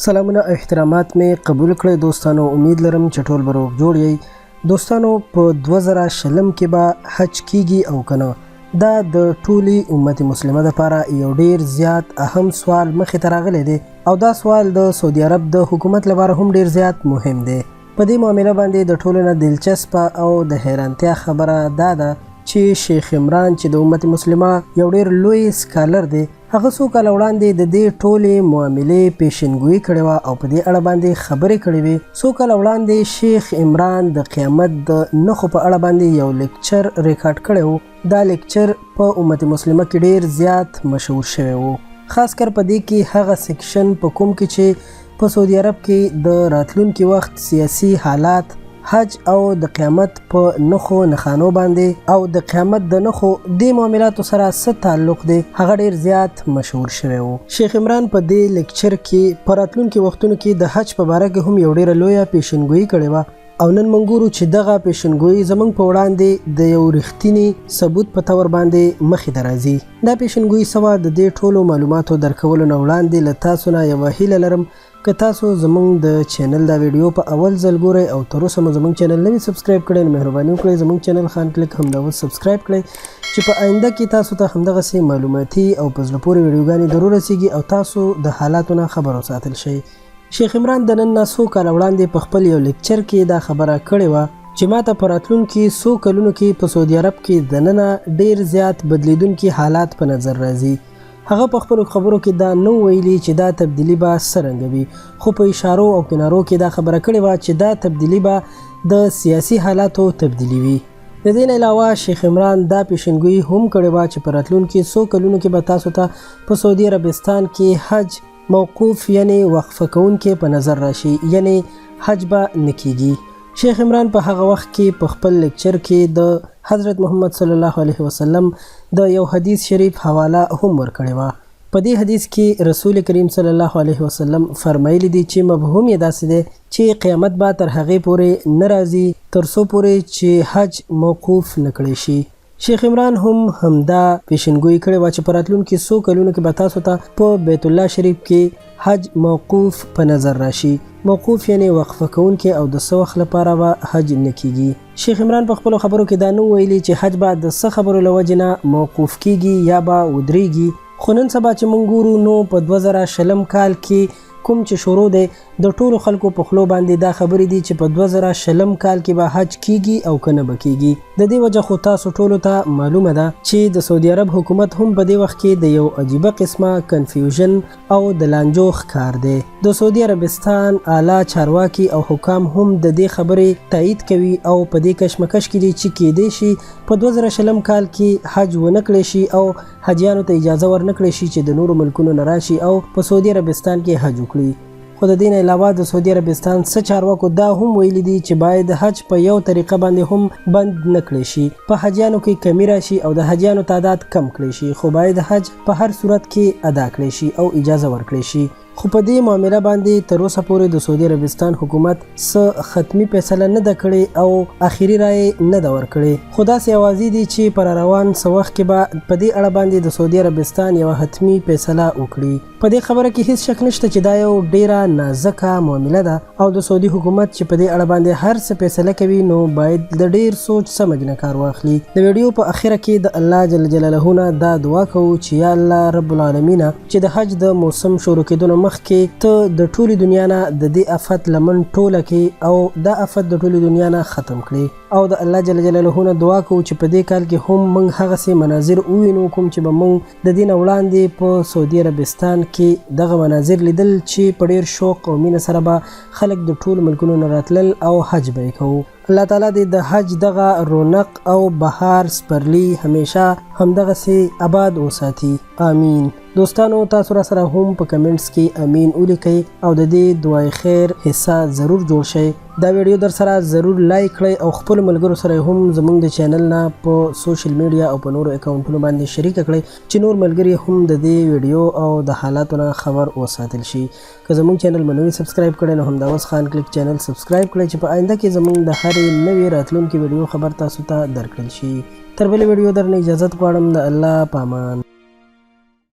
سلامونه او احترامات مې قبول کړئ دوستانو، امید لرم چې ټول به روغ جوړ یئ. دوستانو، په 2020 کې به حج کیږي او کنه؟ دا د ټولي امت مسلمه لپاره یو ډیر زیات اهم سوال مخې ته راغلی دی او دا سوال د سعودي عرب د حکومت لپاره هم ډیر زیات مهم دی. په دې معامله باندې د ټولو نه دلچسپه او د حیرانتیا خبره دا ده چې شیخ عمران، چې د امت مسلمه یو ډیر لوی scholar دی، هغه څو کاله وړاندې د دې ټولې معاملې پیشنګویي کړې وه او په دې اړه باندې خبرې کړې وې. څو کاله وړاندې شیخ عمران د قیامت د نښو په اړه باندې یو لیکچر ریکارډ کړی و. دا لیکچر په امت مسلمه کې ډیر زیات مشهور شوی و، خاص کر په دې کې هغه section په کوم کې چې په سعودي عرب کې د راتلونکي وخت سیاسي حالات، حج او د قیامت په نښو نښانو باندې او د قیامت د نښو دې معاملاتو سره څه تعلق دی، هغه ډیر زیات مشهور شوی و. شیخ عمران په دې لیکچر کې په راتلونکي وختونو کې د حج په باره کې هم یو ډیره لویه پیشنګویي کړې وه او نن موږ ګورو چې دغه پیشنګویي زموږ په وړاندې د یو رښتیني ثبوت په تور باندې مخې ته راځي. دا پیشنګویي څه وه؟ د دې ټولو معلوماتو درکولو نه وړاندې له تاسو نه یوه هیله لرم، که تاسو زموږ د چینل دا ویډیو په اول ځل ګورئ او تر اوسه مو زموږ چینل نه وي subscribe کړی، نو مهرباني وکړئ، زموږ چینل خان کلیک همدا اوس subscribe کړئ چې په آینده کې تاسو ته همدغسې معلوماتي او په زړه پورې ویډیوګانې در ورسیږي او تاسو د حالاتو نه خبر وساتل شئ. شیخ عمران د نن نه څو کاله وړاندې په خپل یو لیکچر کې دا خبره کړې وه چې ماته په راتلونکي څو کلونو کې په سعودي عرب کې دننه ډیر زیات بدلیدونکي حالات په نظر راځي. هغه په خپلو خبرو کې دا نه ویلي چې دا تبدیلي به څرنګه وي، خو په اشارو او کنارو کې دا خبره کړې وه چې دا تبدیلي به د سیاسي حالاتو تبدیلي وي. د دې نه علاوه شیخ عمران دا پیشنګویي هم کړې وه چې په راتلونکي څو کلونو کې به تاسو ته په سعودي عربستان کې حج موقوف، یعنی وقفه کوونکی په نظر راشي، یعنی حج به نه کیږي. شیخ عمران په هغه وخت کې په خپل لیکچر کې د حضرت محمد صلی الله علیه وسلم د یو حدیث شریف حواله هم ورکړې وه. په دې حدیث کې رسول کریم صلی الله علیه وسلم فرمایلی دي چې مفهوم یې داسې دی چې قیامت به تر هغې پورې نه راځي تر څو پورې چې حج موقوف نه کړی شي. شیخ عمران هم همدا پیشنګویي کړې وه چې په راتلونکي څو کلونو کې به تاسو ته په بیت الله شریف کې حج موقوف په نظر راشي. موقوف یعنی وقفه کوونکی او د څه وخت لپاره به حج نه کیږي. شیخ عمران په خپلو خبرو کې دا نه ویلي چې حج به د څه خبرو له وجې نه موقوف کیږي یا به ودریږي، خو نن سبا چې موږ ګورو نو په 2020 کال کې کوم چې شروع دی، د ټولو خلکو په خلو باندې دا خبرې دي چې په 2020 کال کې به حج کیږي او که نه به کیږي. د دې وجه خو تاسو ټولو ته معلومه ده چې د سعودي عرب حکومت هم په دې وخت کې د یو عجیبه قسمه confusion او د لانجو ښکار دی. د سعودي عربستان اعلی چارواکي او حکام هم د دې خبرې تایید کوي او په دې کشمکش کې دي چې کیدای شي په 2020 کال کې حج ونه کړی شي او حاجیانو ته اجازه ورنکړی شي چې د نورو ملکونو نه راشي او په سعودي عربستان کې حج وکړي. خو د دې نه علاوه د سعودي عربستان څه چارواکو دا هم ویلي دي چې باید حج په یو طریقه باندې هم بند نه کړی شي، په حاجیانو کې کمی راشي او د حاجیانو تعداد کم کړی شي، خو باید حج په هر صورت کې ادا کړی شي او اجازه ورکړی شي. خو په دې معامله باندې تر اوسه پورې د سعودي عربستان حکومت څه ختمي فیصله نه ده کړې او اخري رایې نه ده ورکړې، خو داسې اوازې دي چې په روان څه وخت کې به په دې اړه باندې د سعودي عربستان یوه حتمي فیصله وکړي. په دې خبره کې هیڅ شک نشته چې دا یو ډیره نازکه معامله ده او د سعودي حکومت چې په دې اړه باندې هر څه فیصله کوي نو باید د ډیر سوچ سمجھ نه کار واخلي. د ویډیو په اخره کې د الله جل جلاله نه دا دعا کوو چې یا الله رب العالمین، چې د حج د موسم شروع کېدو نه مخکې ته د ټولې دنیا نه د دې افت لمن ټوله کې او دا افت د ټولې دنیا نه ختم کړې، او د الله جل جلاله نه دعا کوو چې په دې کال کې هم موږ هغسې مناظر ووینو کوم چې به موږ د دې نه وړاندې په سعودي عربستان کې دغه مناظر لیدل، چې په ډیر شوق او مینه سره به خلک د ټولو ملکونو نه راتلل او حج به یې کوو. الله تعالی دې د حج دغه رونق او بهار سپرلی همیشه همدغسې آباد وساتي، آمین. دوستانو، تاسو را سره هم په comments کې امین ولیکئ او د دې دعای خیر حصہ ضرور جوړ شئ. دا ویډیو در سره ضرور like کړئ او خپل ملګرو سره هم زموږ د چینل نه په social media او په نورو اکاونټونو باندې شریک کړئ چې نور ملګري هم د دې ویډیو او د حالاتو نه خبر وساتل شي. که زموږ چینل مو نوی subscribe کړئ نو همدا اوس خان کلیک چینل subscribe کړئ چې په آینده کې زموږ د هرې نوې راتلونکې ویډیو خبر تاسو ته درکړل شي. تر بلې ویډیو درنه اجازت غواړم، د الله پامان.